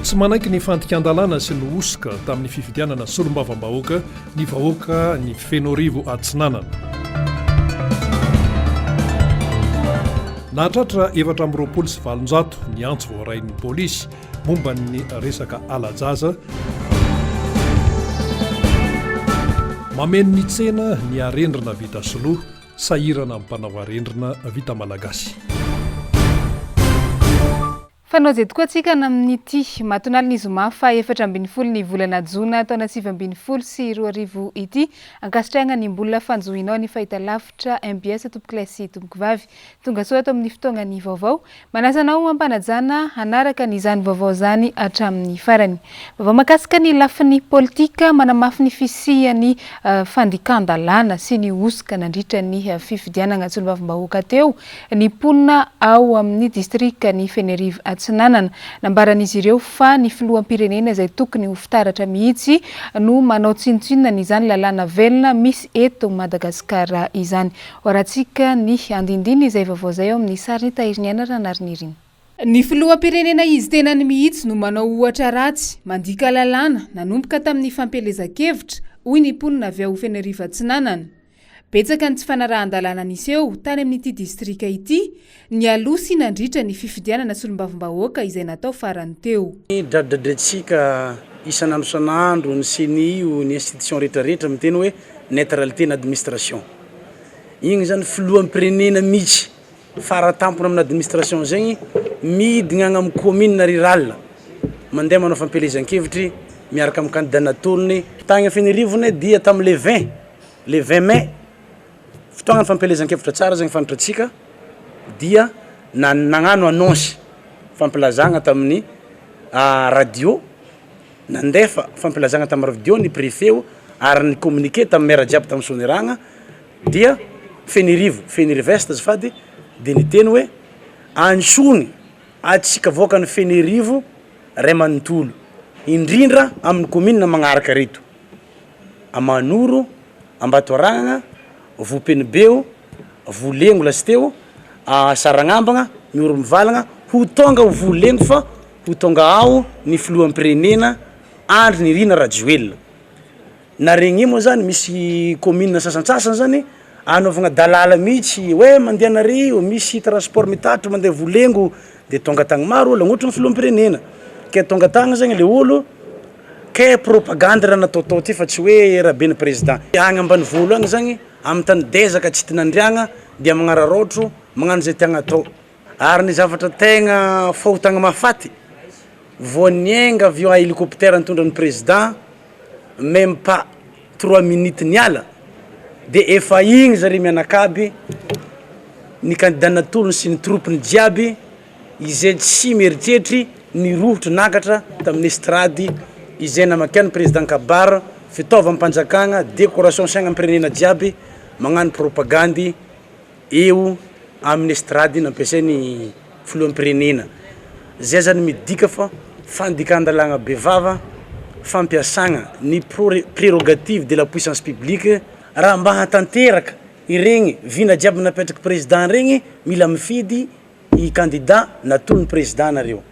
Tsy manaiky ny fandikan-dalàna sy ny hosoka tamin'ny fifidianana solombavambahoaka ny vahoaka ny Fenoarivo Atsinanana. Nahatratra 824 ny antso voarain'ny polisy momba ny resaka ala-jaza. Mameno ny tsena ny arendrina vita sinoa, sahirana ny mpanao arendrina vita malagasy. Fanao izay tokoa antsika amin'ity matonalin'ny zoma faha 14 ny volana jona taona 2019 ity. Ankasitrahana ny mbola fanjohinao ny fahitalavitra mbs tompokolahy sy tompokovavy. Tonga soa ato amin'ny fotoagnan'ny vaovao. Manasa anao am-panajana hanaraka ny izany vaovao izany hatramin'ny farany. Vaovao mahakasika ny lafiny politika, manamafy ny fisian'ny fandikan-dalàna sy ny hosoka nandritra ny fifidianana solombavambahoaka teo ny mponina ao amin'ny distrikan'i Fenerive Atsinanana. Nambaran'izy ireo fa ny filoham-pirenena izay tokony ho fitaratra mihitsy no manao tsinontsinona an'izany lalàna velona misy eto Madagasikara izany. Hoarahantsika ny andindiny izay vaovao izay ao amin'ny sarin'i Tahiriniaina Ranarinirin. Ny filoham-pirenena izy tenany mihitsy no manao ohatra ratsy, mandika lalàna, nanomboka tamin'ny fampielezan-kevitra, hoy ny mponina avy ao Fenerive Atsinanana. Betsaka ny tsy fanarahan-dalàna niseho tany amin'ity distrika ity, nialoha sy nandritra ny fifidianana solombavambahoaka izay natao farany teo. Dradradrantsika isan'andro isan'andro ny ceni io, ny institution rehetrarehetra miteny hoe neutralité ny administration. Igny zany filoham-pirenena mihitsy faratampony amin'ny administration zegny midigna agny amin'ny commune rurale mandeha manao fampielezan-kevitry miaraka amin'ny candidat natolony. Tagny Fenerivo dia tamin'ny le 20 Le 20 mai, fotoagnan'ny fampielezan-kevitra tsara zegny fantatritsika dia na- nagnano annonce fampilazagna tamin'ny radio, nandefa fampilazagna tamin'ny radio ny prefet o ary ni-communiquer tamin'ny maire jiaby tamin'ny Soanieragna dia Fenerivo, Fenerive Est azafady de niteny hoe antsoiny antsika vahoakan'i Fenerivo ray manontolo indrindra amin'ny commune magnaraka reto. Amanoro, Ambatoarahagna, Vohipenibeo, Volengo lasiteo, Saragnambagna, Mioromivalagna, ho tonga ho Volengo fa ho tonga ao ny filoham-pirenena Andry Nirina Rajoelina. Naregny moa zany misy commune sasantsasany zany anaovagna dalala mihitsy hoe mandeha anareo misy transport mitatitra mandeha Volengo de tonga tagny maro olo agnotry ny filoham-pirenena, ke tonga tagny zegny le olo Kay propagandy raha natao tao ty fa tsy hoe rabe ny président. Agny ambanivolo agny zagny amy tany dezaka tsy tinandriagna dia magnararaotro magnano zay tiagna atao. Ary ny zavatra tegna fahotagna mahafaty vao niainga avy eo hélicoptère nitondra ny président même pas trois minutes niala de efa igny zare mianakaby ny candidat natolony sy ny troupe-ny jiaby izay tsy mieritreritry nirohotra nakatra tamin'ny estrade izay namakian'ny président kabary fitaovam-panjakana décoration sainam-pirenena jiaby magnano propagandy eo amin'ny estrade nampiasain'ny filoham-pirenena, zay zany midika fa fandikan-dalàgna bevava fampiasagna ny prore- prérogative de la puissance publique raha mba hahatanteraka iregny vina jiaby napetraky président regny mila mifidy i candidat natolony président nareo,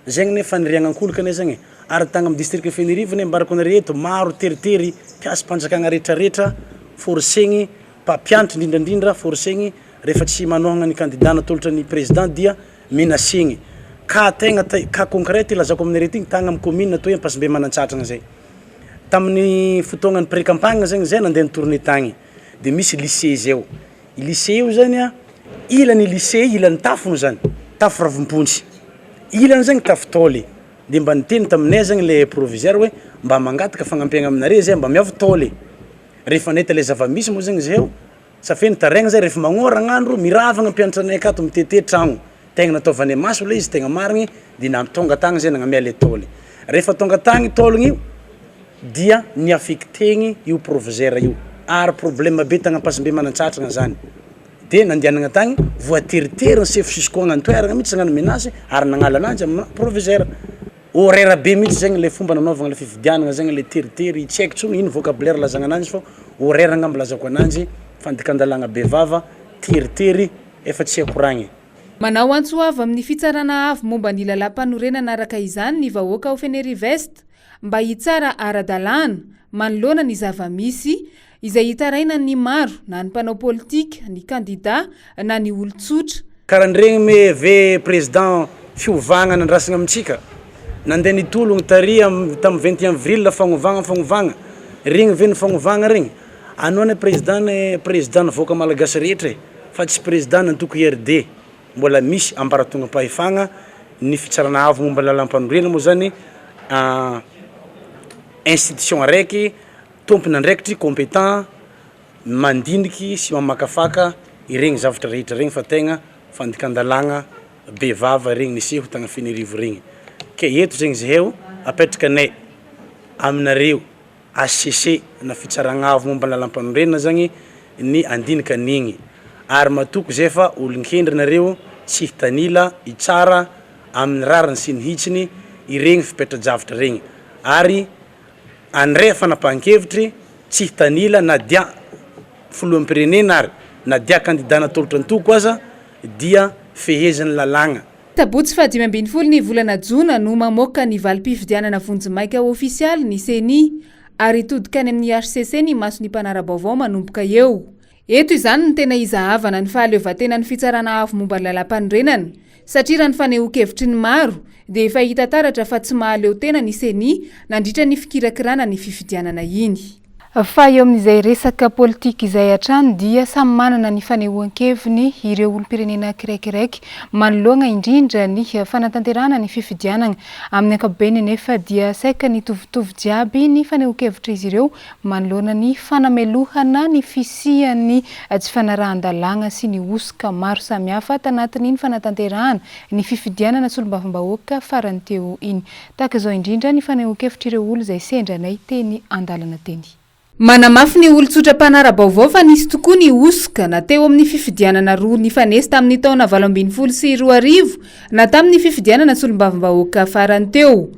zegny ne faniriagna ankolaka anie zegny e, ary tagny amy district Fenerivo anie ambarako anareo eto maro teritery mpiasam-panjakagna retraretra forcegny mpampianatra indrindrandrindra forcegny rehefa tsy manohagna ny candidat natolotra ny président dia menacegny, cas tegna te- cas concret ty lazako aminareo ty tagny amy commune atao hoe Ampasimbe Manantsatragna zay, tamin'ny fotoagnan'ny pré campagne zegny zay nande ni-tourner tagny de misy lycée zay ao. I lycée io zany a, ilany lycée ilany tafony zany, tafo ravimpontsy, ilany zany tafo tôly, de mba niteny taminay zany le proviseur hoe mba mangataka fagnampiagna aminare zay mba miavo tôly, rehefa nahita le zava-misy moa zany zahay sa fe nitaraigna zay rehefa magnôragna andro miravagna mpianatra anay akato mitete tragno, tegna nataovanay maso le izy tegna marigny de na tonga tagny zay nagnamia le tôly, rehefa tonga tagny tôligny io dia ni-affecter-gny io proviseur io ary problème be tagny Ampasimbe Manantsatragna zany, de nandehanagna tagny voateritery ny chef cisco agny an-toeragna mihitsy nagnano menace ary nagnala ananjy amy maha proviseur, horaire be mihitsy zegny le fomba nanaovagna le fifidianagna zegny le teritery tsy haiko tsony ino vocabulaire ilazagna ananjy fô horaire angamba ilazako ananjy, fandikan-dalàgna bevava, teritery efa tsy haiko koragny. Manao antso avo amin'ny Fitsarana Avo momba ny Lalàmpanorenana araka izany ny vahoaka ao Fenerive-Est mba hitsara ara-dalàna manoloana ny zava-misy izay hitarainan'ny maro na ny mpanao politika, ny kandida na ny olon-tsotra. Karaha an'iregny ve président fiovagna nandrasagna amintsika? Nandeha nitologno tary am tam 21 avril fagnovagna fagnovagna, regny ve ny fagnovagna regny? Anao anie président ny président ny vahoaka malagasy rehetra e, fa tsy président ny antoko IRD, mbola misy ambaratongam-pahefagna ny fitsarana avo momba ny lalampanorenana moa zany institution araiky tompon'andraikitry compétent mandiniky sy mamakafaka iregny zavatra rehetra regny fa tegna fandikan-dalàgna be vava regny niseho tagny Fenerivo regny, ke eto zegny zeheo apetrakanay aminareo HCC na fitsaragna avo momba ny lalampanorenana zagny ny andinika an'igny ary matoky zay fa olon-kendry nareo tsy hitanila hitsara amin'ny rariny sy ny hitsiny iregny fipetra-javatra regny ary Andray fanapahan-kevitry tsy hitanila na dia filoham-pirenena ary na dia kandida natolotra antoko aza dia fehezin'ny lalàgna. Sabotsy faha 15 ny volana jona no mamoaka ny valim-pifidianana vonjimaika ofisialy ny Ceni ary hitodika any amin'ny hcc ny mason'ny mpanara-baovao manomboka eo. Eto izany no tena izahavana ny fahaleovantenan'ny Fitsarana Avo momba ny Lalàmpanorenana, satria raha ny fanehoan-kevitry ny maro dia efa hita taratra fa tsy mahaleo tena ny Ceni nandritra ny fikirakirana ny fifidianana iny. Fa eo amin'izay resaka politika izay hatrany dia samy manana ny fanehoan-keviny ireo olom-pirenena kiraikiraiky manoloana indrindra ny fanatanterahana ny fifidianana. Amin'ny ankapobeny anefa dia saika nitovitovy jiaby ny fanehoan-kevitr'izy ireo Manoloana ny fanamelohana ny fisian'ny tsy fanarahan-dalàna sy ny hosoka maro samihafa tanatin'iny fanatanterahana ny fifidianana solombavambahoaka farany teo iny. Tahaka izao indrindra ny fanehoan-kevitr'ireo olona izay sendra anay teny an-dalana teny. Manamafy ny olon-tsotra mpanara-baovao fa nisy tokoa ny hosoka na teo amin'ny fifidianana roa nifanesy tamin'ny taona 2018 na tamin'ny fifidianana solombavambahoaka farany teo.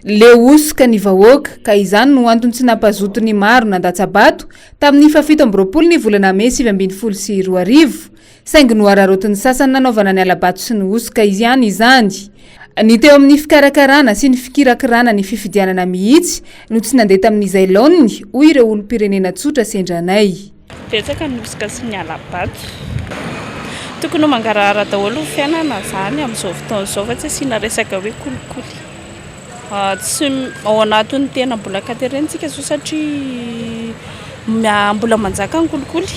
Leo hosoka ny vahoaka, ka izany no antony tsy nampazoto ny maro nandatsa-bato tamin'ny faha-27 ny volana mey 2019, saingy nohararaotin'ny sasany nanaovana ny hala-bato sy ny hosoka ihany izany. Ny teo amin'ny fikarakarana sy ny fikirakirana ny fifidianana mihitsy no tsy nandeha tamin'izay laoniny, hoy ireo olom-pirenena tsotra sendra anay. Betsaka ny hosoka sy ny hala-bato. Tokony ho mangarahara daholo ny fiainana izany amin'izao fotoana izao fa tsy asiana resaka hoe kolikoly. Tsy ao anatin'ny tena mbola katerena isika izao satria mbola manjaka ny kolikoly.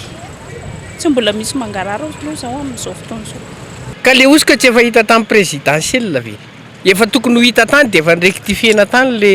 Tsy mbola misy mangarahara aloha izao amin'izao fotoana izao. Ka le hosoka tsy efa hita tamin'ny présidentielle ve? Efa tokony ho hita tany dia efa ni-rectifier-na tany le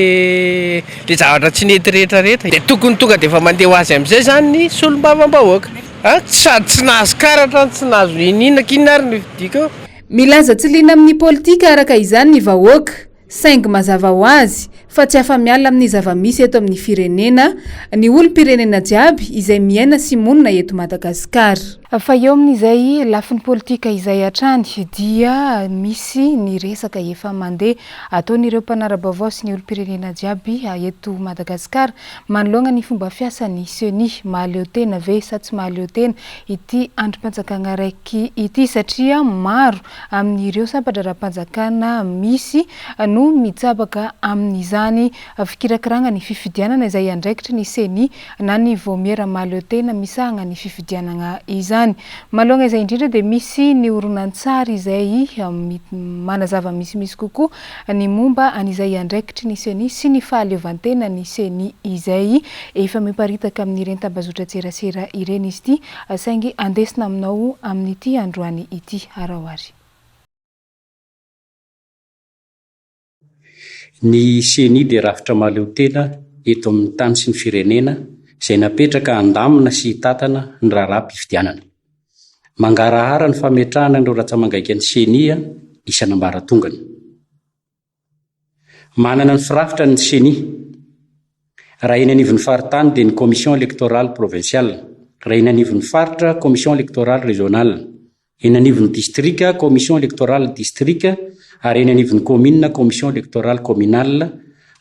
le zavatra tsy nety rehetra rehetra. Dia tokony tonga dia efa mandeha ho azy amin'izay izany ny solombavambahoaka. A! Sady tsy nahazo karatra no tsy nahazo n'inon'inona, k'inona ary no hifidiko eo? Milaza tsy liana amin'ny politika araka izany ny vahoaka, saingy mazava ho azy fa tsy afa-miala amin'ny zava-misy eto amin'ny firenena ny olom-pirenena jiaby izay miaina sy monina eto Madagasikara. Fa eo amin'izay lafiny politika izay hatrany dia misy ny resaka efa mandeha ataon'ireo mpanara-baovao sy ny olom-pirenena jiaby eto Madagasikara manoloana ny fomba fiasan'ny Ceni. Mahaleo tena ve sa tsy mahaleo tena ity andrim-panjakana raiky ity satria maro amin'ireo sampan-draharaham-panjakana misy no mitsabaka amin'izany fikirakirana ny fifidianana izay andraikitry ny Ceni na ny Vaomiera mahaleotena misahana ny fifidianana izany. Manoloana izay indrindra dia misy ny horonantsary izay manazava misimisy kokoa ny momba an'izay andraikitry ny Ceni sy ny fahaleovantenan'ny Ceni izay efa miparitaka amin'ireny tambazotran-tserasera ireny izy ity saingy andesina aminao amin'ity androany ity. Araho ary. Ny Ceni dia rafitra mahaleo tena eto amin'ny tany sy ny firenena izay napetraka handamina sy hitantana ny raharaham-pifidianana. Mangarahara ny fametrahana ireo ratsa-mangaikan'ny Ceni isan'ambaratongany. Manana ny firafitrany ny Ceni. Raha eny anivon'ny faritany dia ny Commission électorale provinciale, raha eny anivon'ny faritra Commission électorale régionale, Eny anivon'ny distrika, commission électorale distrika, ary eny anivon'ny kaominina, commission électorale communale,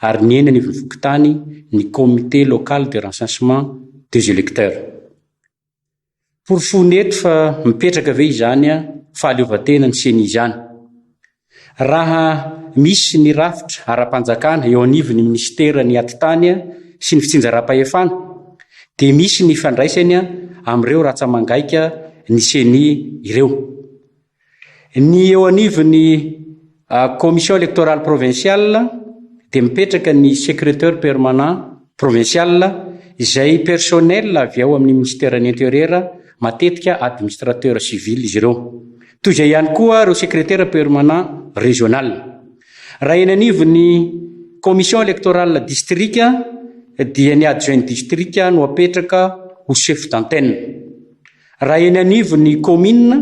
ary ny eny anivon'ny fokontany, ny comité local de recensement des électeurs. Porofoina eto fa mipetraka ve izany? fahaleovantena ny ceni izany. Raha misy ny rafitra ara-panjakana eo anivon'ny minisiteran'ny Atitany sy ny fitsinjaram-pahefana dia misy ny ifandraisany amin'ireo ratsa-mangaika ny ceni ireo. Ny eo anivon'ny Commission électorale provinciale dia mipetraka ny secrétaire permanent provincial izay personnel avy ao amin'ny minisiteran'ny Intérieur, matetika administrateur civil izy ireo. Toy izay ihany koa ireo secrétaire permanent régional. Raha eny anivon'ny Commission électorale district dia ny adjoint district no apetraka ho chef d'antenne. Raha eny anivon'ny kaominina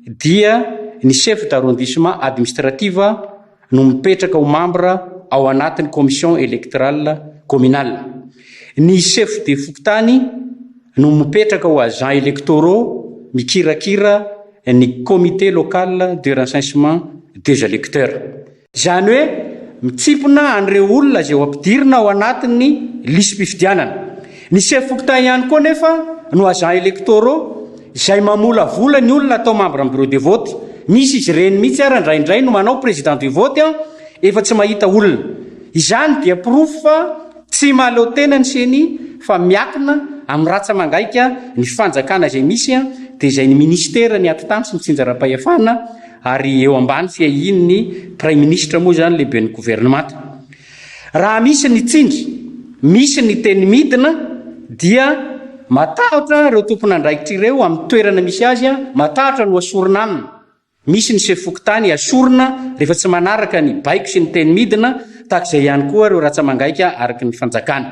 dia ny chef d'arrondissement administrative no mipetraka ho membre ao anatin'ny commission électorale communale. Ny chef de fokontany no mipetraka ho agent électoraux mikirakira ny comité local de recensement des électeurs. Izany hoe mitsimpona an'ireo olona izay ho ampidirina ao anatin'ny lisi-pifidianana. Ny sefo fokontany ihany koa anefa no agents électoraux izay mamolavola ny olona atao membre amin'ny bureau de vote. Misy izy ireny mihitsy ary indraindray no manao président de vote efa tsy mahita olona. Izany dia porofo fa tsy mahaleo tena ny ceni fa miakina amin'ny ratsa-mangaika ny fanjakana izay misy dia izay ny minisitera ny atitany sy ny tsinjaram-pahefana ary eo ambany fiahian'ny Praiminisitra moa izany lehiben'ny governemanta. Raha misy ny tsindry, misy ny teny midina dia matahotra ireo tompon'andraikitra ireo amin'ny toerana misy azy, matahotra ny ho asorina aminy. Misy ny sefo fokontany asorina rehefa tsy manaraka ny baiko sy ny teny midina, tahaka izay ihany koa ireo ratsa-mangaika araka ny fanjakana.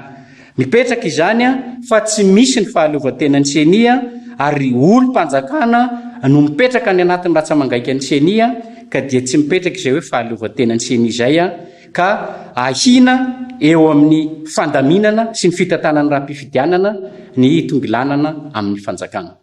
Mipetraka izany fa tsy misy ny fahaleovantenan'ny ceni ary olom-panjakana no mipetraka any anatin'ny ratsa-mangaikan'ny ceni ka dia tsy mipetraka izay hoe fahaleovantenan'ny ceni izay ka ahiana eo amin'ny fandaminana sy ny fitantanana raha-pifidianana ny hitongilanana amin'ny fanjakana.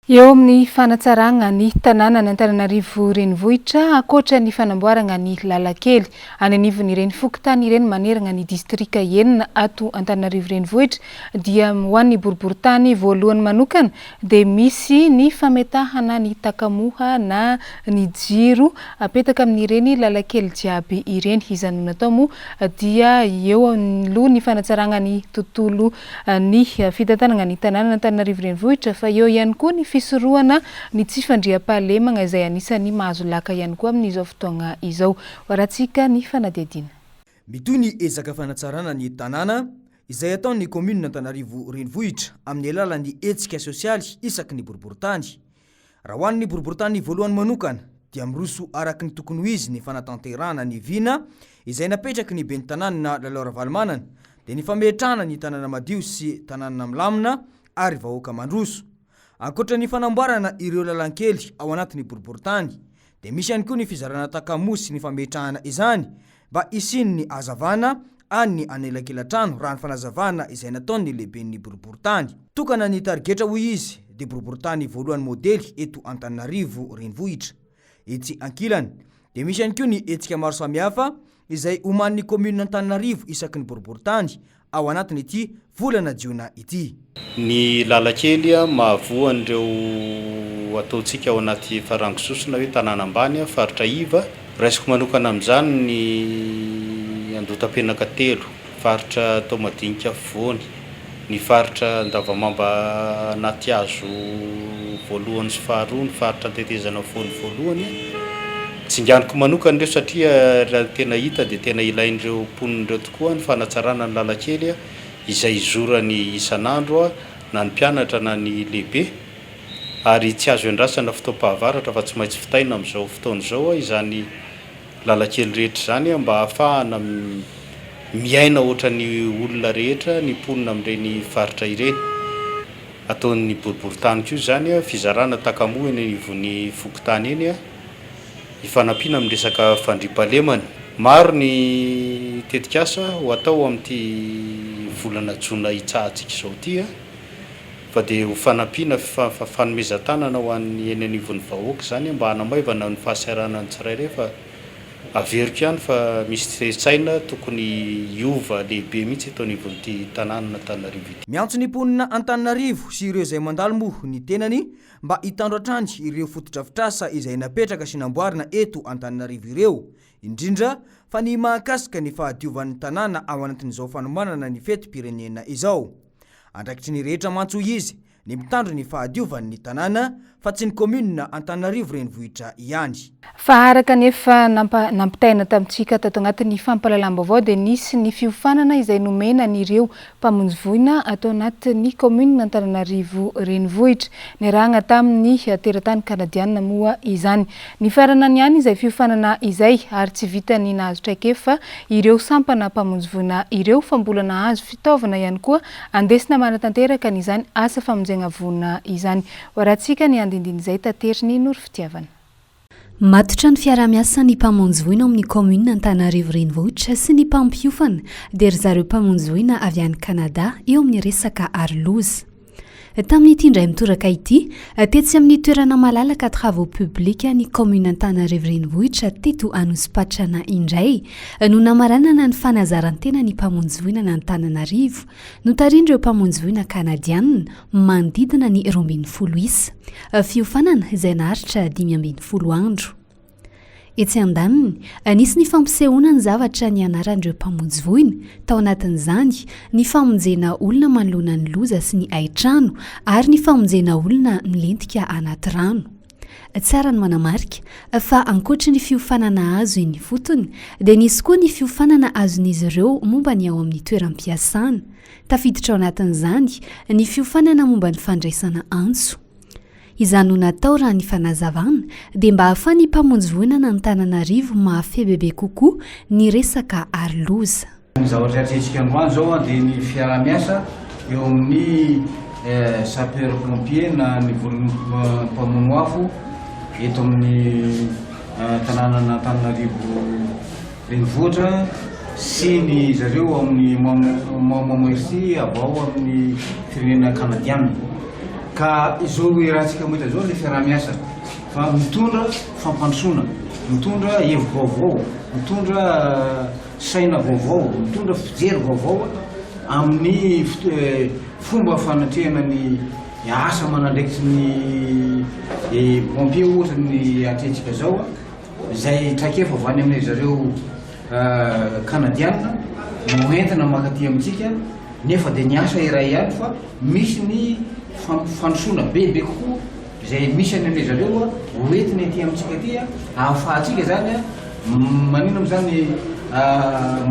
Eo amin'ny fanatsaragna ny tanànan' Antananarivo Renivohitra, ankoatra ny fanamboaragna ny lalan-kely any anivon'ireny fokontany ireny maneragna ny distrika enina ato Antananarivo Renivohitra dia ho an'ny boriborintany voalohany manokana dia misy ny fametahana ny takamoha na ny jiro apetaka amin'ireny lalan-kely jiaby ireny. Izany no natao moa dia eo aloha ny fanatsaragna ny tontolo ny fitantanana ny tanànan'Antananarivo Renivohitra fa eo ihany koa ny fisorohana ny tsy fandriampahalemagna izay anisan'ny mahazo laka ihany koa amin'izao fotoagna izao. Ho arahantsika ny fanadihadiana. Mitohy ny ezaka fanatsarana ny tanàna izay ataon'ny kaominina Antananarivo Renivohitra amin'ny alalan'ny hetsika sosialy isaky ny boriborintany. Raha ho an'ny boriborintany voalohany manokana dia miroso araka ny tokony ho izy ny fanatanterahana ny vina izay napetraky ny ben'ny tanàna Lalao Ravalomanana dia ny fametrahana ny tanàna madio sy tanàna milamina ary vahoaka mandroso. Ankoatra ny fanamboarana ireo lalankely ao anatin'ny boriborintany dia misy ihany koa ny fizarana takamoa sy ny fametrahana izany mba hisian'ny hazavana any anelakelan-trano raha ny fanazavana izay nataon'ny lehiben'ny boriborintany. Tokana ny tarigetra hoy izy dia boriborintany voalohany modely eto Antananarivo renivohitra. Etsy ankilany dia misy ihany koa ny hetsika maro samihafa izay omanin'ny kaominina Antananarivo isaky ny boriborintany ao anatin'ity volana jiona ity. Ny lalan-kely mahavoa an'ireo ataontsika ao anaty farango sosona hoe tanàna ambany, faritra iva. Raisiko manokana amin'izany ny Andotapenaka telo, faritra Taomadinika afovoany, ny faritra Andavamamba anaty hazo voalohany sy faharoa, ny faritra Antetezana afovoany voalohany. Tsinganiko manokana ireo satria raha ny tena hita dia tena ilain'ireo mponina ireo tokoa ny fanatsarana ny lalan-kely izay izorany isan'andro na ny mpianatra na ny lehibe ary tsy azo iandrasana fotoam-pahavaratra fa tsy maintsy vitaina amin'izao fotoana izao izany lalan-kely rehetra izany mba hahafahana miaina ohatran'ny olona rehetra ny mponina amin'ireny faritra ireny. Ataon'ny boriborintany koa izany fizarana takamoa eny anivon'ny fokontany eny hifanampiana amin'ny resaka fandriampahalemana. Maro ny tetikasa ho atao amin'ity volana jona hitsahantsika izao ity fa dia ho fanampiana fanomezan-tanana ho an'ny eny anivon'ny vahoaka izany mba hanamaivana ny fahasahiranan'ny tsirairay fa. Averiko ihany fa misy toe-tsaina tokony hiova lehibe mihitsy eto anivon'ity tanànan'Antananarivo ity. Miantso ny mponina Antananarivo sy ireo izay mandalo moa ny tenany mba hitandro hatrany ireo fotodrafitrasa izay napetraka sy namboarina eto Antananarivo ireo, indrindra fa ny mahakasika ny fahadiovan'ny tanàna ao anatin'izao fanomanana ny fetim-pirenena izao. Andraikitry ny rehetra mantsy hoy izy ny mitandro ny fahadiovan'ny tanàna fa tsy ny kaominina Antananarivo renivohitra ihany. Fa araka ny efa nampitaina tamintsika tato anatin'ny fampahalalam-baovao dia nisy ny fiofanana izay nomena an'ireo mpamonjy voina ato anatin'ny kaominina Antananarivo renivohitra. Niarahana tamin'ny teratany kanadianina moa izany. Nifarana niany izay fiofanana izay ary tsy vitan'ny nahazo traikefa ireo sampana mpamonjy voina ireo fa mbola nahazo fitaovana ihany koa Andesina manatanteraka an'izany asa famonjena voina izany. Ho arahantsika ny andindin'izay taterin'i Noro Fitiavana. Matotra ny fiaraha-miasan'ny mpamonjy voina ao amin'ny kaominina Antananarivo Renivohitra sy ny mpampiofana dia ry zareo mpamonjy voina avy any Canada eo amin'ny resaka aro-loza. Tamin'ity indray mitoraka ity, tetsy amin'ny toerana malalaka Travaux publics ny kaominina Antananarivo Renivohitra teto Anosipatrana indray no namaranana ny fanazaran-tena ny mpamonjy voina an'Antananarivo, notarihin'ireo mpamonjy voina kanadianina manodidina ny 12 isa. Fiofanana izay naharitra 15 andro. Etsy andaniny, nisy ny fampisehoana ny zavatra nianaran'ireo mpamonjy voina, tao anatin'izany ny famonjena olona manoloana ny loza sy ny hain-trano ary ny famonjena olona milentika anaty rano. Tsara ny manamarika fa ankoatry ny fiofanana azo eny ifotony dia nisy koa ny fiofanana azon'izy ireo momba ny ao amin'ny toeram-piasana. Tafiditra ao anatin'izany ny fiofanana momba ny fandraisana antso. Izany no natao raha ny fanazavana dia mba hahafahan'ny mpamonjy voina an'Antananarivo mahafehy bebe kokoa ny resaka aro-loza. Ny zavatra atrehintsika androany izao dia ny fiaraha-miasa eo amin'ny sapeur pompier na ny vondron'ny mpamono afo eto amin'ny tanànan'Antananarivo renivohitra sy ny zareo ao amin'ny Mont Montmorency avy ao amin'ny firenena kanadiana. Ka izao iarahantsika mahita izao ilay fiaraha-miasa fa mitondra fampandrosoana, mitondra hevi-baovao, mitondra saina vaovao, mitondra fijery vaovao amin'ny fomba fanatrehana ny asa aman'andraikitry ny pompier ohatra ny atrehintsika izao. Izay traikefa avy any amin-dry zareo Kanadiana no entina mankaty amintsika nefa dia ny asa iray ihany fa misy ny fandrosoana bebe kokoa izay misy any amin-dry zareo ho entina ety amintsika aty ahafahantsika izany maninona moa izany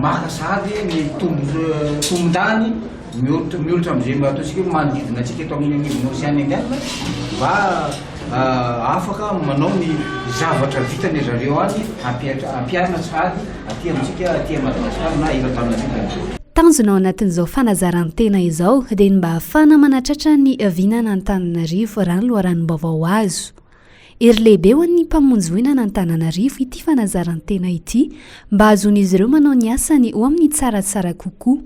maka sahady ny tombon-dany miolotra amin'izay mba ataontsika hoe manodidina antsika eto amin'ny anivon'ny Oseana Indiana mba afaka manao ny zavatra vitany zareo any ampiharina sahady aty amintsika aty Madagasikara na eto Antananarivo. Tanjona ao anatin'izao fanazaran-tena izao dia ny mba hahafahana manatratra ny vinan'Antananarivo raha ny loharanom-baovao azo. Hery lehibe ho an'ny mpamonjy voina an'Antananarivo ity fanazaran-tena ity mba hahazoan'izy ireo manao ny asany ho amin'ny tsaratsara kokoa.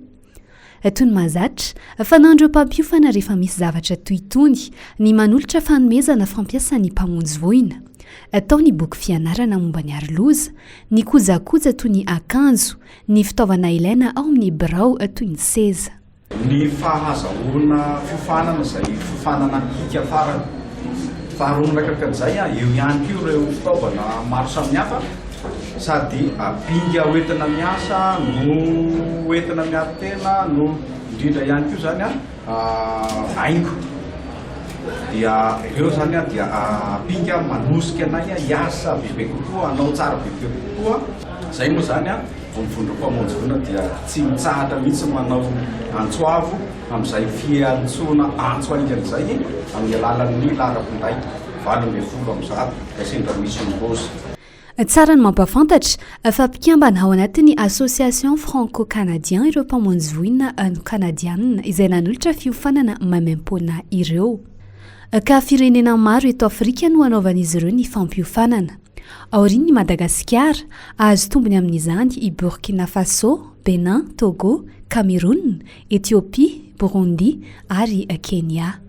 Toy ny mahazatra, fanaon'ireo mpampiofana rehefa misy zavatra toy itony, ny manolotra fanomezana fampiasan'ny mpamonjy voina. Tao ny boky fianarana momba ny aroloza, ny kojakoja toy ny akanjo, ny fitaovana ilaina ao amin'ny birao toy ny seza. Ny fahazahoana fiofanana izay fiofanana hika farany. Faharoa manaraka an'izay, eo ihany koa ireo fitaovana maro samihafa sady ampinga hoentina miasa no hoentina miaro tena no indrindra ihany koa izany haingo. Dia ireo izany dia ampinga manosika anay hiasa bebe kokoa, hanao tsara bebe kokoa. Izay moa izany vao ny vondrom-pamonjy voina dia tsy mitsahatra mihitsy manao antso avo amin'izay fiantsoana antso haingana izay amin'ny alalan'ny laharam-pinday 118 raha sendra misy ny loza. Tsara ny mampahafantatra fa mpikambana ao anatin'ny Association Franco-Canadien ireo mpamonjy voina Kanadiana izay nanolotra fiofanana maimaimpoana ireo. Ka firenena maro eto Afrika no hanaovan'izy ireo ny fampiofanana. Aorian'i Madagasikara, hahazo tombony amin'izany i Burkina Faso, Bénin, Togo, Cameroun, Ethiopie, Burundi ary Kenya.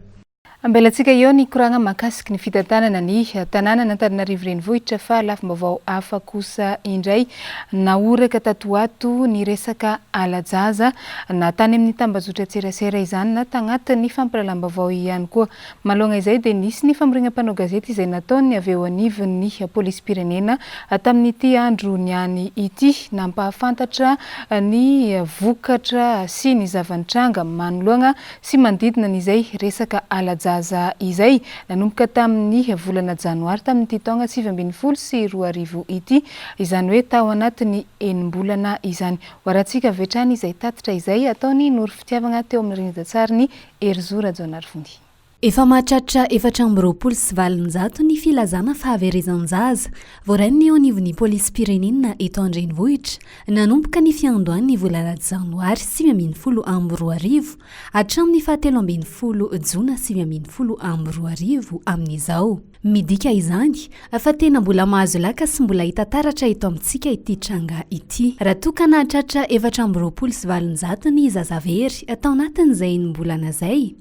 Ambelantsika eo ny koragna mahakasiky ny fitantanana ny tanànan'Antananarivo Renivohitra fa lafim-baovao hafa kosa indray. Nahoraka tato ho ato ny resaka hala-jaza na tany amin'ny tambajotran-tserasera izany na tagnatin'ny fampahalalam-baovao ihany koa. Manoloana izay dia nisy ny famoriana mpanao gazety izay nataon'ny avy eo anivon'ny polisim-pirenena tamin'ity andro niany ity nampahafantatra ny vokatra sy ny zava-nitranga manoloana sy manodidina an'izay resaka hala-jaza izay nanomboka tamin'ny volana janoary tamin'ity taona 2019 ity, izany hoe tao anatin'ny enim-bolana izany. Hoarantsika avy hatrany izay tatitra izay ataon'i Noro Fitiavagna teo amin'ny rindran-tsarin'i Herizo Rajaonarivony. Efa mahatratra 824 ny filazana fahaverezan-jaza voarain'ny eo anivon'ny polisim-pirenena eto an-drenivohitra nanomboka ny fiandohan'ny volana janoary 2019 hatramin'ny fahatelo ambin'ny folo jona 2019 amin'izao. Midika izany fa tena mbola mahazo laka sy mbola hita taratra eto amintsika ity tranga ity. Raha toa ka nahatratra 824 ny zaza very tao anatin'izay enim-bolana izay,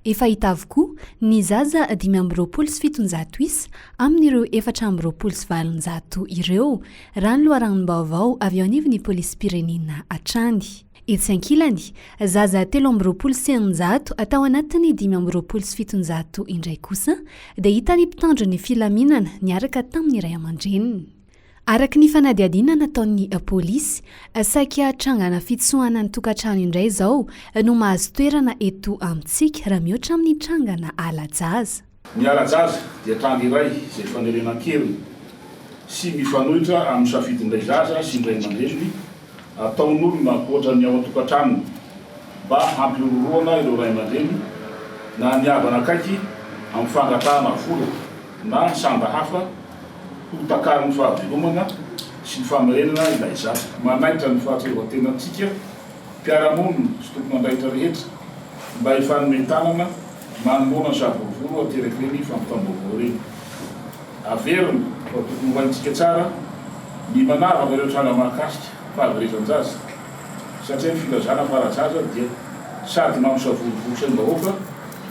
efa hita avokoa ny zaza 725 isa amin'ireo 824 ireo, raha ny loharanom-baovao avy eo anivon'ny polisim-pirenena hatrany. Etsy ankilany, zaza 623 tao anatin'ny 725 indray kosa dia hitan'ny mpitandro ny filaminana niaraka tamin'ny ray aman-dreniny. Araka ny fanadihadiana nataon'ny polisy, saika trangana fitsoahana ny tokantrano indray izao no mahazo toerana eto amintsika raha mihoatra amin'ny trangana hala-jaza. Ny hala-jaza dia tranga iray izay fanerena an-keriny sy mifanohitra amin'ny safidin'ilay zaza sy ny ray aman-dreniny ataon'olona ankoatra ny ao an-tokantranony mba hampihorohoroana ireo ray aman-dreny na ny havana akaiky amin'ny fangatahana vola na sanda hafa ho takarin'ny fahavelomana sy ny famerenana ilay zaza. Manaitra ny fahatsiarovan-tenantsika mpiara-monina sy tompon'andraikitra rehetra mba hifanome tanana Manoloana ny savorovoro aterak'ireny fampitam-baovao ireny, averina fa tokony ho haintsika tsara ny manavaka ireo tranga mahakasika fahaverezan-jaza, satria ny filazana fa ara-jaza dia sady mampisavorovoro saim-bahoaka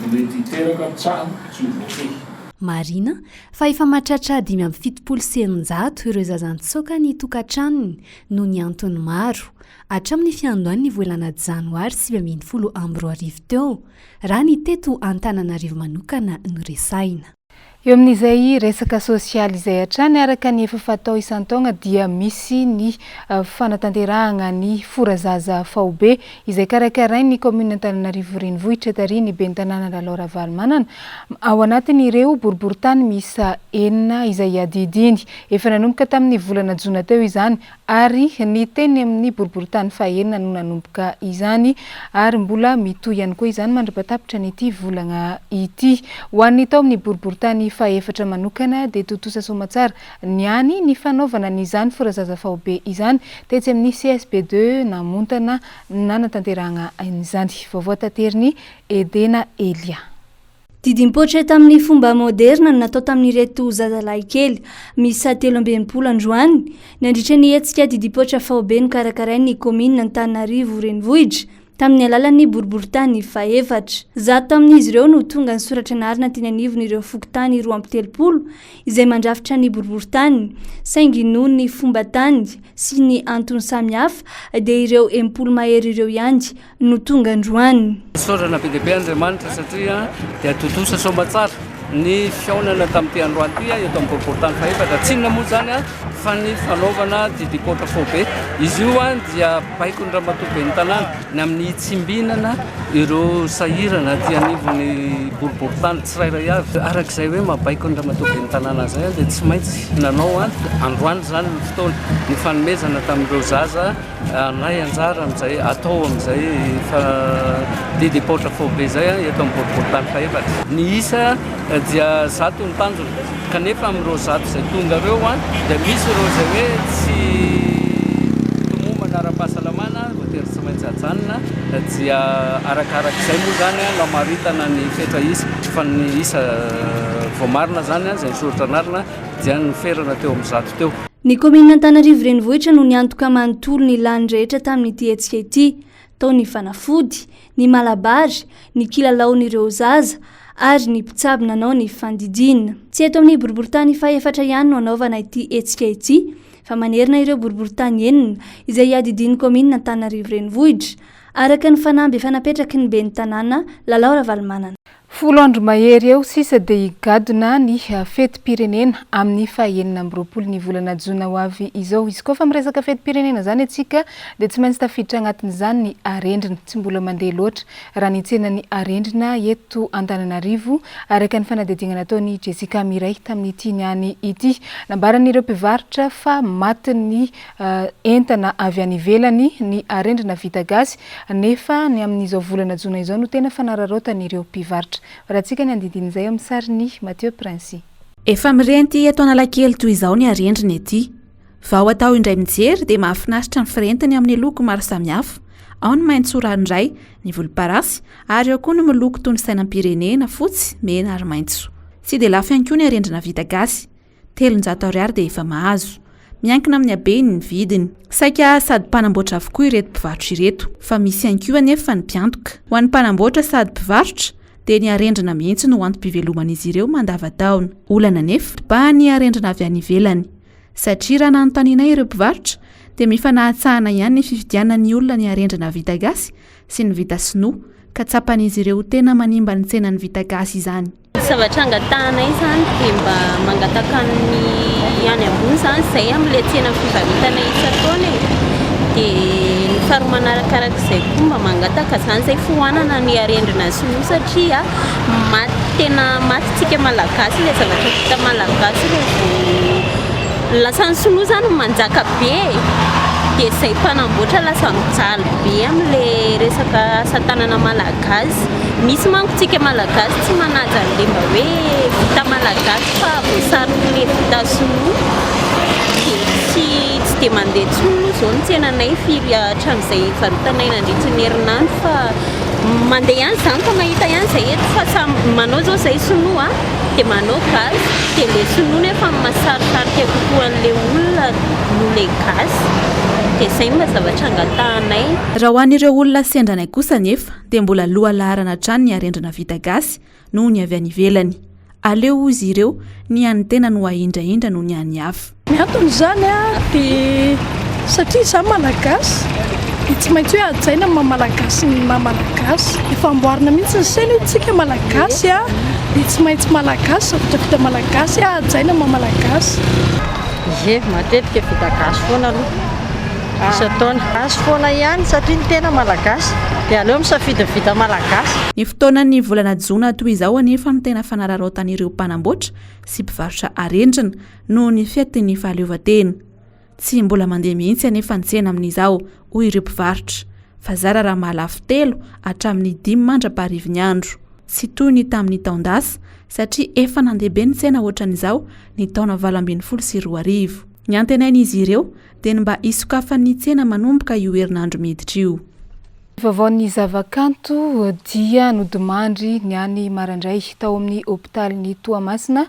no mety hiteraka tsaho tsy ho voafehy. Marihina fa efa mahatratra 675 ireo zaza nitsoaka ny tokantranony noho ny antony maro, hatramin'ny fiandohan'ny volana janoary 2019 teo. Raha ny teto Antananarivo manokana no resahina. Eo amin'izay resaka sosialy izay hatrany, araka ny efa fatao isan-taogna dia misy ny fanatanterahagna ny fora zaza faobe izay karakarain'ny kaominina Antananarivo Renivohitra tarihin'ny ben'ny tanàna Lalao Ravalomanana ao anatin'ireo boriborintany miisa enina izay iadidiany. Efa nanomboka tamin'ny volana jona teo izany Ary ny teny amin'ny boriborintany fahenina no nanomboka izany ary mbola mitohy ihany koa izany mandra-patapitra an'ity volagna ity. Ho an'ny tao amin'ny boriborintany fahefatra manokana dia tontosa soamatsara niany ny fanaovana an'izany forazaza faobe izany tetsy amin'ny CSB deux Namontana nanatanterahagna an'izany. Vaovao taterin'i Edena Elia. Didim-poitra tamin'ny fomba maoderina no natao tamin'ireto zazalahikely miisa 63 androany, nandritra ny hetsika didim-poitra faobe nokarakarain'ny kaominina Antananarivo Renivohitra, tamin'ny alalan'ny boriborintany fahefatra. Zato tamin'izy ireo no tonga nisoratra anarana teny anivon'ireo fokontany 32 izay mandrafitra ny boriborintany, saingy noho ny fomban-tany sy ny antony samihafa dia ireo 60 mahery ireo ihany no tonga androany. Isaorana be dia be Andriamanitra satria dia tontosa soamatsara ny fihaonana tamin'ity androany ity eto amin'ny boriborintany fahefatra. Tsy inona moa izany fa ny fanaovana didim-poatra faobe. Izy io dia baikon'ny ramatoa ben'ny tanàna ny amin'ny hitsimbinana ireo sahirana aty anivon'ny boriborintany tsirairay avy. Araka izay hoe maha baikon'ny ramatoa ben'ny tanàna izay dia tsy maintsy nanao androany izany ny fotoana ny fanomezana tamin'ireo zaza Anay anjara amin'izay atao amin'izay fa didy paotra faobe izay eto amin'ny boriborintany fahefatra. Ny isa dia zato ny tanjona kanefa amin'ireo zato izay tonga ireo dia misy ireo izay hoe tsy tomombana ara-pahasalamana voatery tsy maintsy ajanona dia arakarak'izay moa izany no hamaritana ny fetra isa fa ny isa voamarina izany izay nisoratra anarana dia noferana teo amin'ny zato teo. Ny kaominina Antananarivo Renivohitra no niantoka manontolo ny lany rehetra tamin'ity hetsika ity. Tao ny fanafody, ny malabary, ny kilalaon'ireo zaza, ary ny mpitsabo nanao ny fandidiana. Tsy eto amin'ny boriborintany fahefatra ihany no hanaovana ity hetsika ity fa manerana ireo boriborintany enina izay iadidian'ny kaominina Antananarivo Renivohitra, araka ny fanamby efa napetraky ny ben'ny tanàna Lalao Ravalomanana. Folo andro mahery eo sisa dia higadona ny fetim-pirenena amin'ny faha 26 ny volana jona ho avy izao. Izy koa fa miresaka fetim-pirenena izany isika dia tsy maintsy tafiditra anatin'izany ny arendrina. Tsy mbola mandeha loatra raha ny tsenan'ny arendrina eto Antananarivo araka ny fanadihadiana nataon'i Jessica Mireille tamin'ity niany ity. Nambaran'ireo mpivarotra fa matin'ny entana avy any ivelany ny arendrina vita gasy nefa ny amin'izao volana jona izao no tena fanararaotan'ireo mpivarotra. Ratsika ny andidin'izay amin'ny sarin'i Mathieu Princy. Efa mirenty eto Analakely toy izao ny arendrina ety. Vao atao indray mijery dia mahafinaritra ny firentiny amin'ny loko maro samihafa, ao ny maitso ranoray, ny volomparasy ary ao koa ny miloko toy ny sainam-pirenena, fotsy, mena ary maitso. Tsy dia lafo ihany koa ny arendrina vita gasy. 300 ariary dia efa mahazo. Miankina amin'ny habeny ny vidiny. Saika sady mpanamboatra avokoa ireto mpivarotra ireto. Fa misy ihany koa anefa ny mpiantoka. Ho an'ny mpanamboatra sady mpivarotra dia ny arendrina mihitsy no antom-piveloman'izy ireo mandavantaona. Olana anefa, ba ny arendrina avy any ivelany. Satria raha nanontanianay ireo mpivarotra dia mifanahatsahana ihany ny fividianan'ny olona ny arendrina vita gasy sy ny vita sinoa ka tsapan'izy ireo ho tena manimba ny tsenan'ny vita gasy izany. Ny zavatra angatahanay izany dia mba mangataka ny any ambony izany izay amin'ilay tsena fivarotana isan-taona e. Dia ny faharoa manarakarak'izay koa mba mangataka izany izay foanana ny arendrina sinoa satria maty tena maty tsika malagasy ilay zavatra vita malagasy revo lasa ny sinoa izany manjaka be e. Dia izay mpanamboatra lasa mijaly be amin'ilay resaka asa tanana malagasy. Misy manko tsika malagasy tsy manaja an'le mba hoe vita malagasy fa voasariky le vita sinoa dia tsy tsy dia mandeha intsony moa izao ny tsenanay firy hatramin'izay varotanay nandritry ny herinandro fa mandeha ihany izany fa mahita ihany izay eto fa samy manao izao izay sinoa dia manao gasy dia le sinoa nefa mahasarosarika kokoa an'le olona noho le gasy dia izay no mba zavatra angatahanay. Raha ho an'ireo olona sendra anay kosa anefa dia mbola lohalaharana hatrany ny arendrina vita gasy noho ny avy any ivelany. Aleo hoy izy ireo ny an'ny tena no ahindrahindra noho ny an'ny hafa. Ny antony izany dia satria izaho Malagasy dia tsy maintsy hoe hajaina ny maha Malagasy ny maha Malagasy. Efa amboarina mihitsy ny saina hoe tsika Malagasy dia tsy maintsy Malagasy, zavatra vita Malagasy hajaina ny maha Malagasy. Ie, matetika vita gasy foana aloha isan-taona. Gasy foana ihany satria ny tena Malagasy dia aleo misafidy ny vita Malagasy. Ny fotoanan'ny volana jona toy izao anefa no tena fanararaotan'ireo mpanamboatra sy mpivarotra arendrina noho ny fetin'ny fahaleovantena. Tsy mbola mandeha mihitsy anefa ny tsena amin'izao, hoy ireo mpivarotra, fa zara raha mahalafo telo hatramin'ny dimy mandra-paharivin'ny andro. Tsy toy ny tamin'ny taon-dasa satria efa nandeha be ny tsena ohatran'izao ny taona 2018. Ny antenain'izy ireo dia ny mba hisokafan'ny tsena manomboka io herinandro miditra io. Vaovaon'ny zavakanto dia nodimandry ny any maraindray tao amin'ny hopitalin'i Toamasina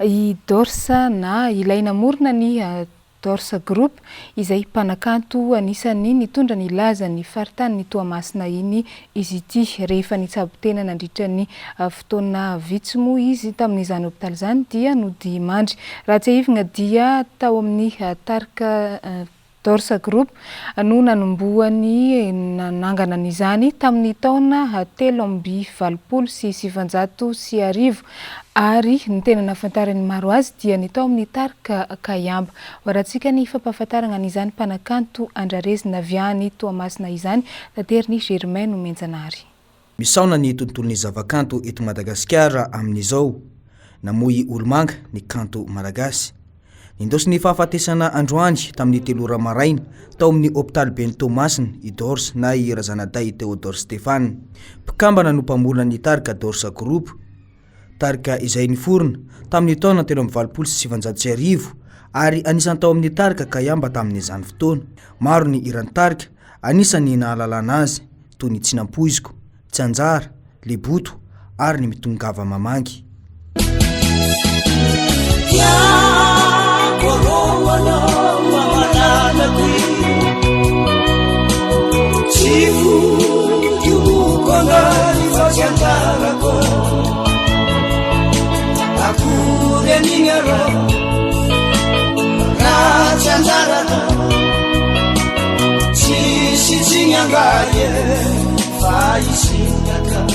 i Dors na ilay namorona ny Dors Group izay mpanakanto anisan'ny nitondra ny lazan'ny faritanin'i Toamasina iny izy ity. Rehefa nitsabo tena nandritra ny fotoana vitsy moa izy tamin'izany hopitaly izany dia nodimandry. Raha tsiahivina dia tao amin'ny tarika Dorsa Group no nanombohany nanangana an'izany tamin'ny taona 1983 ary ny tena nahafantaran'ny maro azy dia ny tao amin'ny tarika Kaiamba. Hoarantsika ny fampahafantarana an'izany mpanakanto andrarezina avy any Toamasina izany, taterin'i Germain Nomenjanahary. Misaona ny tontolon'ny zavakanto eto Madagasikara amin'izao. Namoy olomanga ny kanto malagasy. Nindaosin'ny fahafatesana androany tamin'ny telo ora maraina tao amin'ny hopitaliben'i Toamasina i Dors na i Razanadahy Théodore Stéphane. Mpikambana no mpamorona ny tarika Dors Group, tarika izay niforona tamin'ny taona 1983 ary anisan'ny tao amin'ny tarika Kaiamba tamin'izany fotoana. Maro ny hiran'ny tarika anisan'ny nahalalana azy toy ny Tsy nampoiziko, Tsy anjara, Leboto ary ny Mitongava mamangy. anjaranao Raha tsy anjaranao Tsisy tsiny angaha e Fa hisintaka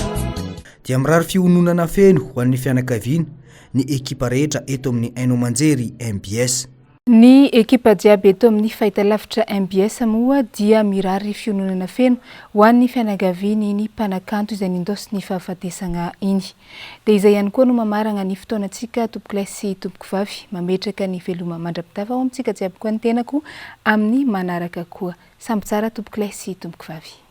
Dia mirary fiononana feno ho an'ny fianakaviana ny ekipa rehetra eto amin'ny haino aman-jery mbs. Ny ekipa jiaby eto amin'ny fahitalavitra mbs moa dia mirary fiononana feno ho an'ny fianakavian'iny mpanakanto izay nindaosin'ny fahafatesagna iny. Dia izay ihany koa no mamaragna ny fotoanantsika tompokolahy sy tompokovavy mametraka ny veloma mandra-pitava ao amintsika jiaby koa ny tenako amin'ny manaraka koa. Samby tsara tompokolahy sy tompokovavy.